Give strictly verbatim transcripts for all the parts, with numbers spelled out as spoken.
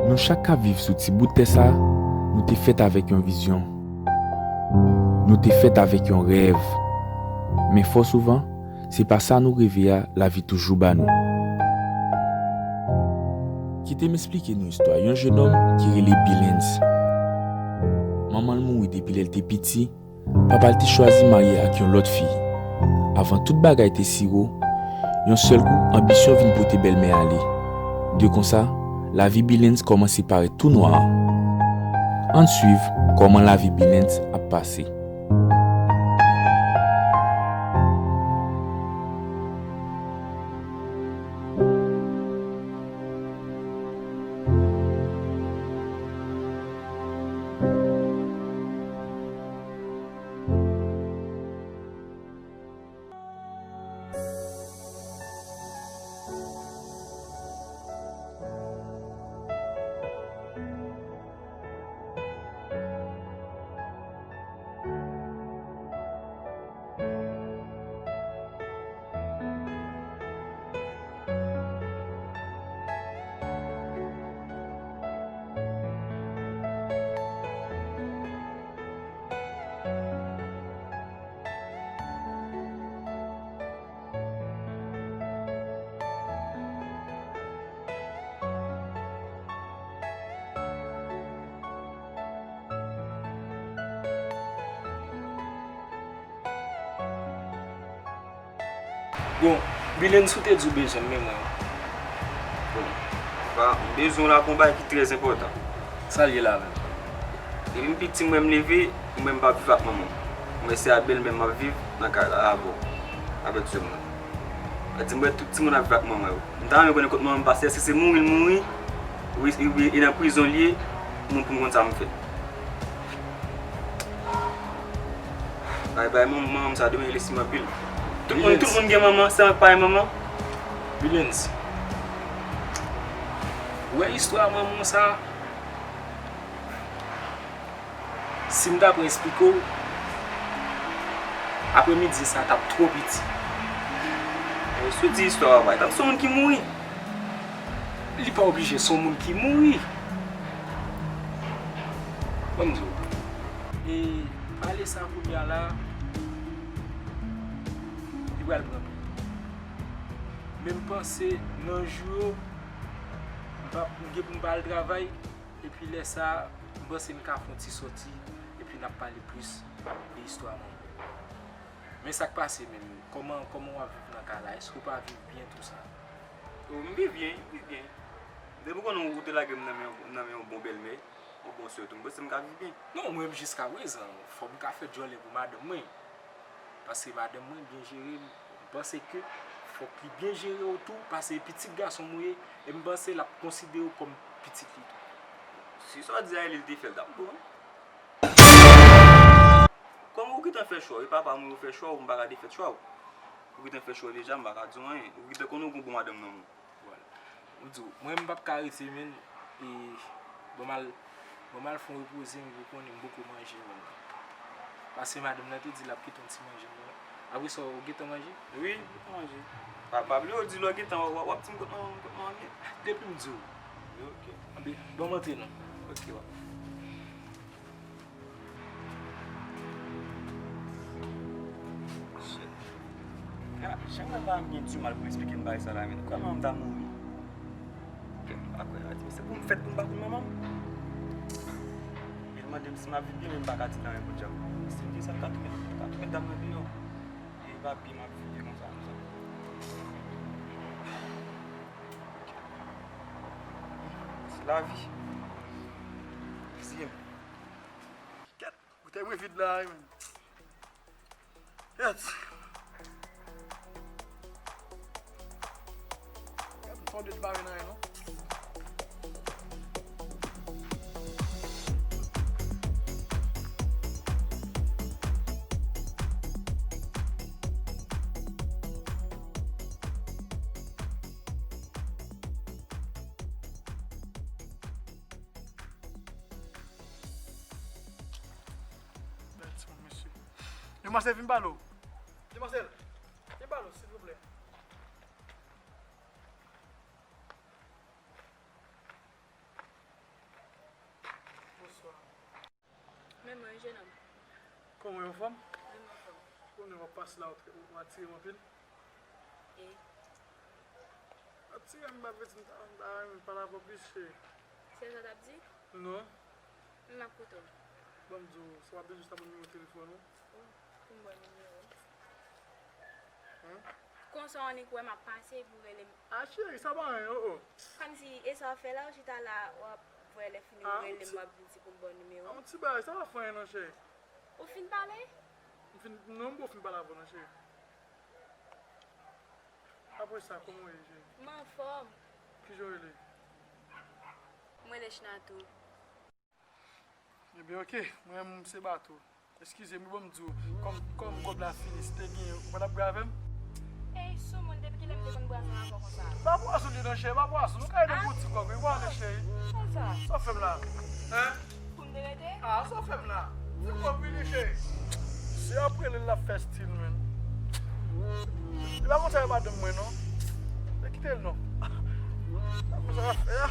Nou chak k ap viv sou ti bout tè sa a, nou te fèt avèk yon vizyon. Nou te fèt avèk yon rèv. Men fò souvan, se pa sa nou reve a lavi toujou ba nou. Kite m esplike nou istwa yon jennonm ki rele Billens. Manman l mouri depi lè l te piti, papa l te chwazi marye ak yon lòt fi. Avan tout bagay te siwo, yon sèl kou, anbisyon vin pote bèlmè ale. De konsa, lavi Billens kòmanse parèt tou nwa. Ann swiv kòman lavi Billens ap pase. Bon, Billens, ou te di w bezwen m, men mwen. Bon, pa, m bezwen w la pou yon bagay ki trè enpòtan. Sa l ye la menm? Depi m piti, m wè m leve, m wè m pa viv ak manman m. M wè se a bèlmè m ap viv nan kay la, avè w, avèk sè mwen. Sa di m wè tout timoun ap viv ak manman yo. M ta renmen konnen kot manman m pase, èske se mouri l mouri, oubyen, oubyen e nan prizon l ye, pou m, pou m konn sa m fè. Bay, bay, manman, manman m sa domèj li estim anpil. Tout moun, tout moun gen manman, sèlman k pa gen manman. Billens. Ou wè istwa manman w sa? Si m ta pran esplike w, aprèmidi sa t ap twò piti. Si w di istwa a, bay, tank se yon moun ki mouri. Li pa oblije se yon moun ki mouri. Ban m di w. E pale sa kounye a la, li pral pran pye. Men m panse nan jou yo, m p ap, m gen pou m pa al travay, epi lè sa a, m panse n ka fè yon ti sòti, epi n ap pale plis de istwa manman w. Men sa k pase menm, kòman, kòman w ap viv nan kay la? Èske w pa viv byen tou sa? O, m viv byen, m viv byen. Depi w konnen ou te lage m nan men yon, nan men yon bon bèlmè, yon bon sè tou, m panse m ka viv byen. Non, mwen menm jiskaprezan, fò m ka fè djòlè pou madanm mwen. Paske madanm mwen byen jere m. M panse ke fòk li byen jere w tou, paske pitit gason m ou ye, e m panse l ap konsidere w kòm pitit li tou. Si sa w di a, li te fè l t ap bon. Kòm ou gentan fè chwa w, e papa m ou fè chwa w, m pa ka defèt chwa w. Ou gentan fè chwa w deja, m pa ka di w anyen. Ou gentan konnen w gon bon madanm nan men w. Vwala. M di w, mwen m p ap ka rete menm, e ban m al, ban m al fè yon repoze m, ou konnen m poko manje menm. Paske madanm nan te di l ap kite yon ti manje m nan. Apre sa, ou gentan manje? Wi, m gentan manje. Pa, pa bliye w di lè w gentan, w ap, w ap di m kot manman m, kot manman m ye. Depi m di w. Wi, oke. Anben, ban m antre non. Oke, w ap. Shit. Ah, jan mwen pa m gen di mal pou m eksplike m bagay sa la, men. Kòman m ta mouri? Akwè, a di, se pou m fèt pou m pa konn manman m? Li mande m si m ap viv byen, men m pa ka di l anyen pou djab. Si m di sa, l ka touye, l ka touye dam nan deyò. E pa byen m ap viv konsa, konsa. Se lavi. Siye m. Kèt, boutèy mwen vid la, wi, men. Kèt. Kèt, m tonbe, m pa wè nan anyen, non. Bèl timoun, mesye. Demwazèl, vin pale w. Demwazèl, vin pale w, silvouplè. Kòman w anfòm? Mwen anfòm. Konnen w ap pase la, w ap atire m anpil. E? W atire m, m pa vle di m ta, m ta renmen pale avè w plis, cheri. Se sa w t ap di? Non. M ap koute w. Ban m di w, sa w ap bezwen, sa ban m nimewo telefòn ou. Oh, pou m ba w nimewo. Hein? Konsa w annik wè m ap pase epi w rele m. Ah, cheri, sa pa anyen, oh, oh. Kòmsi e sa w ap fè la, w chita la, w ap wè lè fini, w rele m, w ap vin di pou m ba w nimewo. Ah, yon ti bagay, sa pa fè anyen non, cheri. Ou fin pale? M fin, non, m poko fin pale avè w non, cheri. Apre sa, kòman w ye, cheri? M anfòm. Kijan w rele? Mwen rele Chnatou. Ebyen, oke, mwen menm se Bato. Eskize m, wi, ban m di w, kòm, kòm kòb la fini, si te gen, ou pa t ap bwè avè m? Ey, soumoun, depi kilè m te konn bwè ansanm avè w konsa? Pa pwason li non, cheri, pa pwason. Nou ka ede pou ti kòb, wi, w ale, cheri. Konsa? Sa w fè m la? Hein? Pou m te rete? Ah, sa w fè m la? Ti kòb vini, cheri. Se apre li l ap fè stil, menn. Li pa konn sa e madanm mwen, non. Se kite l, non. Sa konsa w ap fè a?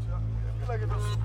Tia, lage dosye.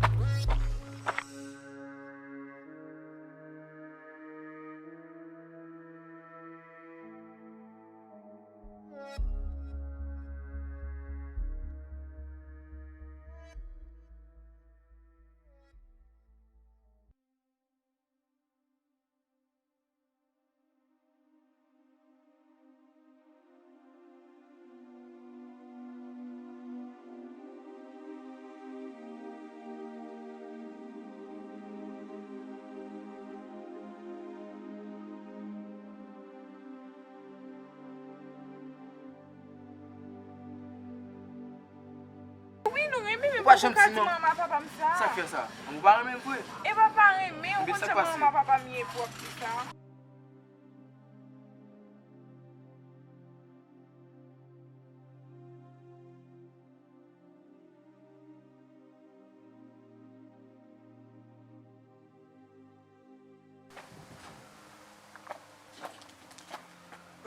Wi, nou renmen, men ou poko ka di manman papa m sa. Sa k fè sa? Ou pa renmen l vre? E pa pa renmen, ou konn jan manman papa m ye pwòp ki sa.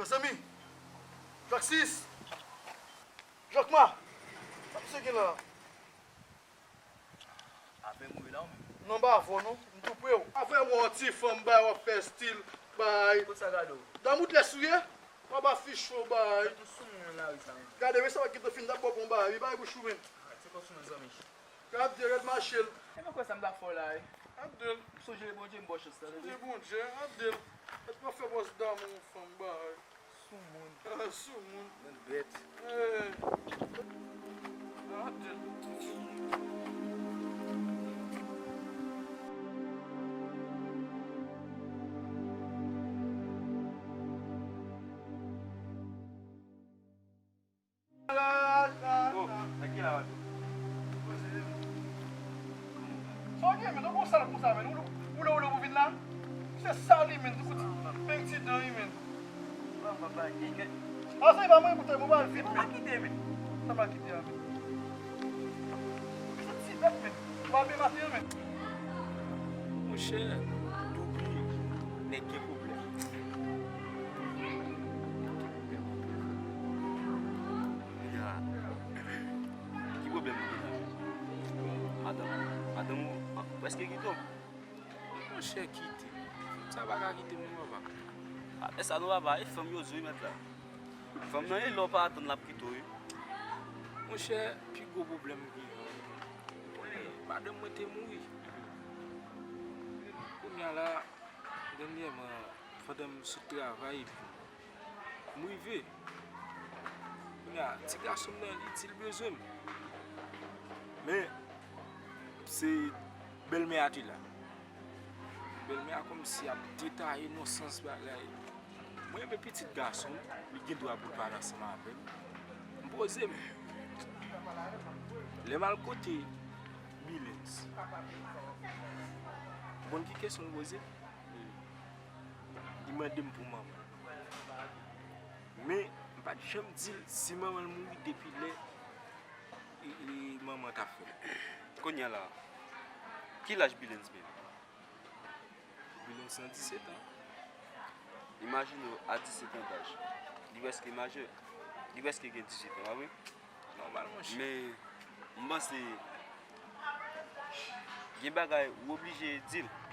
Mezanmi, Jaksis, Jakma, sa misye gen la? Avè m ou ye la ou menm? Non, m pa avè w non, m tou pre w. Avè m ou yon ti fanm bay, w ap fè stil bay. Kot sa gade w? Damout lès ou ye? W ap afich ou bay. Tout sou moun nan lari sa menm. Gade, men sa w ap kite fin t ap bò pou yon bay, li bay bouch ou menm. Arèt, se kò sou mwen zanmi. Gade, rèd mache l. E men kwè sa m t ap fè w la, wi. Gade l. Sonje Bondye, m ba w chans la, tande. Sonje Bondye, gade l. Mèt pa fè bòs damou fanm bay. Soumoun. Ah, soumoun. Bann bèt. Eh. Gade l. Oh, nèg ki la, Bato? Sa w gen, men, ou gon sal konsa, men. Ou, ou lè, ou lè pou vin la? Se sal li, men, tou kout penti dan li, men. Ase pa mwen, koute, mwen pral vit, men. Sa pa kite, men. Ou santi bèt, men. Ou pa byen maten, men. Monchè, Doubi, nèg gen pwoblèm. Kounye a, ki pwoblèm ou gen la? Madanm, madanm ou prèske kite w. Monchè, kite. Sa pa ka kite m non, papa. Pa fè sa non, papa. E fanm yo di wi, mèt la. Fanm nan, e lè w pa atann l ap kite w, wi. Monchè, pi gwo pwoblèm m genyen an, madanm mwen te mouri. Kounye a la, dènyèman, pandan m sot travay, epi m rive. Kounye a, ti gason m nan, li di l bezwen m. Men, se bèlmè a te la. Bèlmè a kòmsi ap detaye nan sans bagay. Mwen, men pitit gason m, li gen dwa pou l pale ansanm avè m. M poze m. Lè m al kote Bilens, ou konn ki kesyon l poze m? Li mande m pou manman l. Men, m pa t janm di l si manman l mouri depi lè, e, e, manman t ap fè l. Kounye a la, ki laj Bilens menm? Bilens nan disèt an. Imajine w a disèt an daj. Li prèske majè. Li prèske gen dizuit an, pa vre? Nòmal, monchè. Men, m panse, gen bagay ou oblije di l.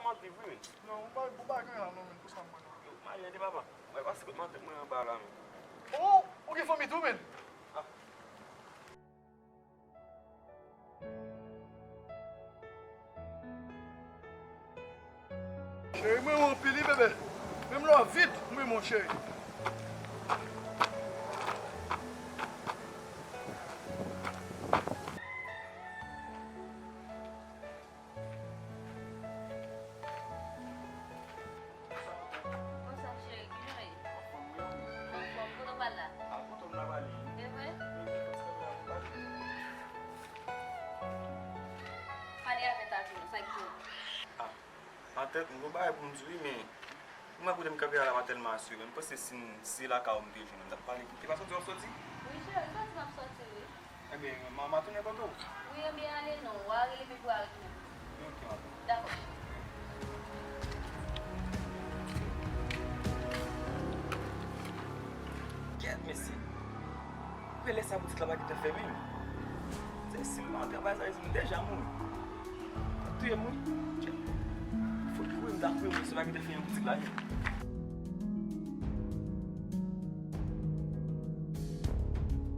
pa mande wi, men. Non, ou pa, ou pa gen la, non, men, pou sa, mwen, non. Yo, malè de papa. Mwen pase kot matant mwen anba la, men. Oh, ou gen fanmi tou, men. Ah. Cheri, mwen renmen w anpil, wi, bebe. Menm lè w vit, mwen renmen w, cheri. Kòmsa, cheri, kijan w ye? Anfòm, wi, anfòm. Anfòm, kote w pral la? A, kote m pral pale? E vre? Wi, wi, kote m pral pale? Pale avè Tati non, sa k gen? A, matant, m gon bagay pou m di w, wi, men mwen kote m kanpe a la, m tèlman asire. M panse si m, si se lakay ou m te jwenn, m t ap pale. Te pa soti w ap soti? Wi, cheri, soti m ap soti, wi. Ebyen, m a, m a tounen kote w. Wi, ebyen, ale non. W a rele m epi w a retounen. Ok, matant. Dakò, cheri. Kèt, mesye. Apre lè sa, boutik la pa gentan fèmen. Se si m pa travay, sa vle di m deja mouri. Ap touye m, wi. Kèt. Fòk wi, m ta kouri, mwen, se pa gentan fèmen boutik la, wi.